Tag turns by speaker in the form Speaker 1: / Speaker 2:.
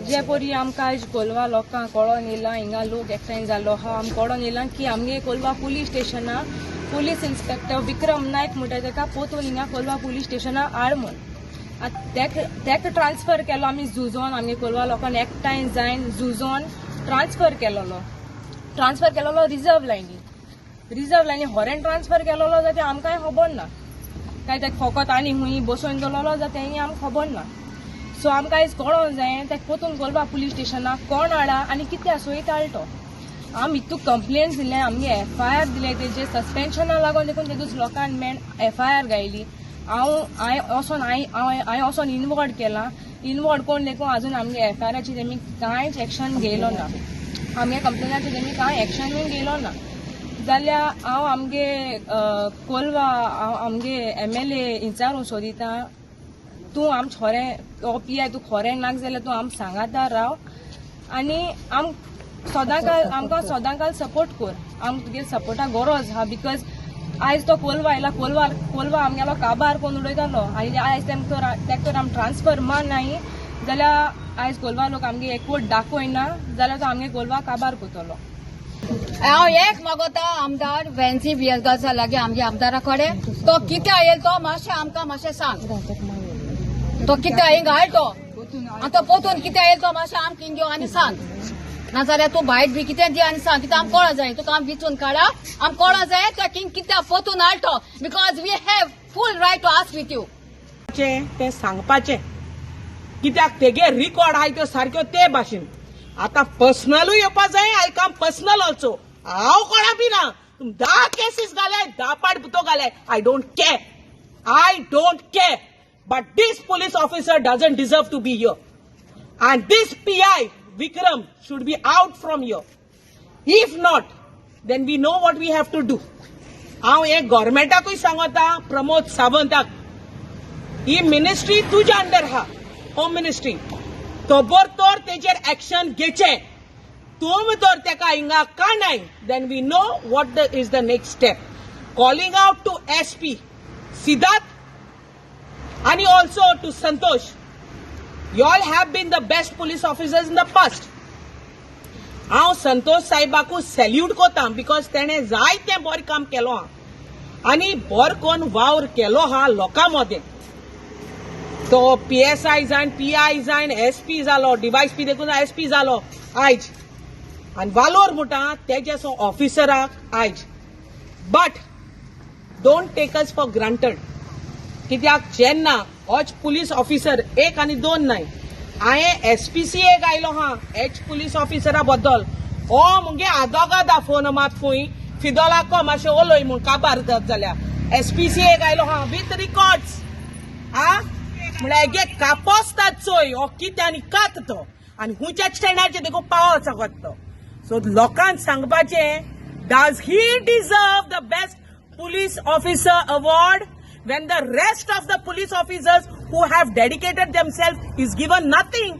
Speaker 1: जे परी आमकां आयज कोलवा लोकांक कळोन येयलां, हिंगा लोक एकठांय जाल्लो आहा, आमकां कळोन येयलां की आमगे कोलवा पुलीस स्टेशना पुलीस इन्स्पेक्टर विक्रम नायक म्हणटा तेका पोतून हिंगा कोलवा पुलीस स्टेशना हाड म्हूण. आतां तेका ट्रान्सफर केलो आमी झुजोन, आमगे कोलवा लोकांक एकठांय जायन झुजोन ट्रान्सफर केलोलो रिजर्व लायनी. होरेन ट्रान्सफर केलोलो जाल्यार आमकांय खबर ना. काय तेका फकत आनी खूंय बसोवन दवरलो जाल्यार तेंय आमकां खबर ना. सो आमकां आयज कळोंक जाय, तेका पोतून कोलवा पुलीस स्टेशनाक कोण हाडा आनी कित्याक सोयत हाडलो तो. आमी इतू कंप्लेन्स दिले, आमगे एफआयआर दिले तेजे सस्पेन्शना लागून देखून तेदूस लोकांक मेन एफआयआर घायली. हांव हांवें वचोन हांवें हांवें वचोन इनवॉर्ड केलां. इनवॉर्ड कोण देखून अजून आमगे एफआयआराची तेमी कांयच एक्शन घेयलो ना. आमगे कंप्लेनाचे तेमी कांय एक्शनूय घेयलो ना. जाल्यार हांव आमगे कोलवा, हांव आमगे एमएलए विचारूंक सोदिता, तूं आम खरें हो पीआय तूं खरें नाक जाल्यार तूं आम सांगाता राव आनी आम सदांकाल आमकां सदांकाल सपोर्ट कर. आम तुगे सपोर्टा गरज आहा, because आयज तो कोलवा आयला, कोलवा कोलवा आमगेलो काबार कोण उडयतालो आनी आयज तेका तर आम ट्रान्सफर मान नाय जाल्यार आयज कोलवा लोक आमगे एकवट दाखयना जाल्यार तो आमगे कोलवा काबार करतलो.
Speaker 2: हांव एक मागोता आमदार वेन्सी वियेगासा लागीं, आमगे आमदारा कडेन, तो कितें येयल तो मातशें आमकां मातशें सांग. तो कितें हिंगा हाड तो आनी तो पोतून कितें येयल तो मातशें आमकां हिंग यो आनी सांग. नाजाल्यार तूं भायट बी कितें दी आनी सांग. कितें आमकां कळो जाय, तुका आमी विचून काडा, आमकां कळो जाय तो किंग कित्याक पोतून हाडतो, because we have full right to ask with you.
Speaker 3: तें सांगपाचें कित्याक तेगे रिकॉर्ड आहाय त्यो सारक्यो ते भाशेन. आतां पर्सनलूय येवपा जाय. I come personal also. हांव कोणा बी ना. 10 केसीस घालाय, 10 पाट बुतो घालाय, I don't care, I don't care, but this police officer doesn't deserve to be here and this PI Vikram should be out from here. If not, then we know what we have to do. हांव हें गव्हर्मेंटाकूय सांगता, प्रमोद सावंताक, ही ministry तुज्या under आहा, home ministry, खबर तर तेजेर action घेचें. तूं तर तेका हिंगा काडनाय, then we know what the is the next step. Calling out to SP Siddharth आनी also to Santosh, you all have been the best police officers in the past. हांव Santosh साहेबाकू salute कोता, because तेणें जायतें बरें काम केलो आहा आनी बरो कोन्न वावर केलो आहा लोकां मदें. तो पीएसआय जायन, पीआय जायन, एसपी जालो, डीवायएसपी देखून एसपी जालो आयज आनी वालोर म्हणटा तेजे ऑफिसराक आयज. But don't take us for granted, कित्याक जेन्ना होच पुलीस ऑफिसर एक आनी दोन न्हय, हांवें एसपीसीए आयलो हा एच पुलीस ऑफिसरा बद्दल. हो मुगे आदोगादा फोन मात खंय फिदोलाको मातशें उलय म्हूण काबार जात जाल्यार एसपीसीए आयलो हा विथ रिकॉर्ड्स. आ म्हळ्यार हेगे कापोस्तात चोय हो कितें आनी कात तो आनी खंयच्या स्टँडाचेर देखून पावो सकत तो. सो लोकांक सांगपाचें, does he deserve the best police officer award when the rest of the police officers who have dedicated themselves is given nothing?